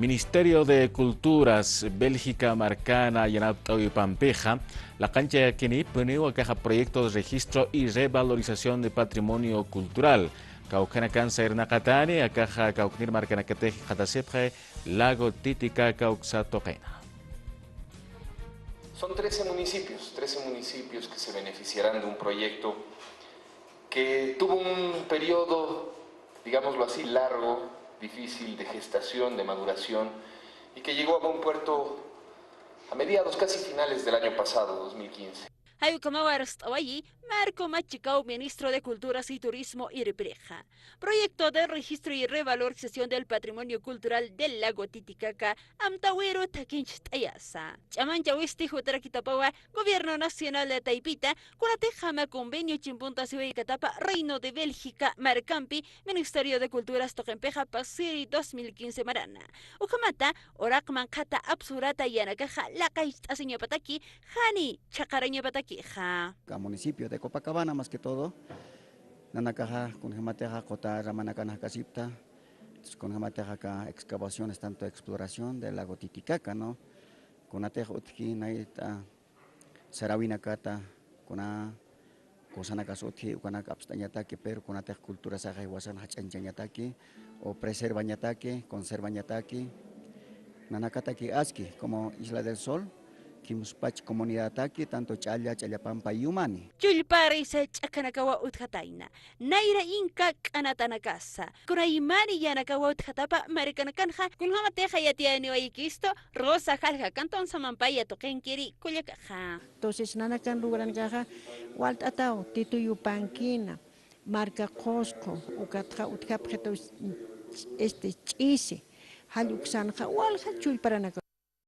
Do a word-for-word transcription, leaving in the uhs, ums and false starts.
Ministerio de Culturas Bélgica markana yanapt'awipampixa laqanchayakini puniw akaxa proyecto de registro y revalorización de patrimonio cultural. Kawkhanakan sayrnaqatani akaxa kawknir markanakatix qhatasipxi lago Titicaca uksa tuqina. Son trece municipios, trece municipios que se beneficiarán de un proyecto que tuvo un periodo, digámoslo así, largo, difícil de gestación, de maduración, y que llegó a buen puerto a mediados, casi finales del año pasado, dos mil quince. Jay ukhamaw arst'awayi Marco Machicao, ministro de Culturas y Turismo irpirixa, proyecto de registro y revalorización del patrimonio cultural del lago Titicaca amtawiru thakincht'ayasa. Ch'amanchawisti jutarakitapawa Gobierno Nacional de Taypita, kunatixama convenio chimpuntasiwikatapa Reino de Bélgica markampi Ministerio de Culturas tuqimpixa pasiri dos mil quince marana. Ukhamata uraq manqhata apsurata yanakaxa laqaycht'asiñapataki, jani chhaqarañapatakixa. Acá municipio de Copacabana, más que todo, nanakaxa kunjamatixa quta ramanakan jakasipta, kunjamatixa acá excavaciones, tanto exploración del lago Titicaca, ¿no? Kunatix utjki nayta sarawinakata, kuna cosanakas utji, ukanak apst'añataki, pero kunatix culturasaxa jiwasan jach'añchañataki, o preservañataki, conservañataki, nanakataki aski, como Isla del Sol, kimspach comunidadtaki, tanto ch'alla, ch'allapampa yumani. Chullparisa ch'akanakawa utjatayna. Nayra Inca k'anatanakasa, kunaymani yanakawa utjatapa markanakanxa, kunjamatixa yatiyaniwayikistu, Rosa Jalja, Cantón Samampaya tuqinkiri kullakaxa. Entonces, nanakan lugrankaxa, walt'ataw, Tituyupankina, Marka Qusqu, ukatxa utjapxitaw, este, Ch'isi, jall uksanxa, walja chullparanaka.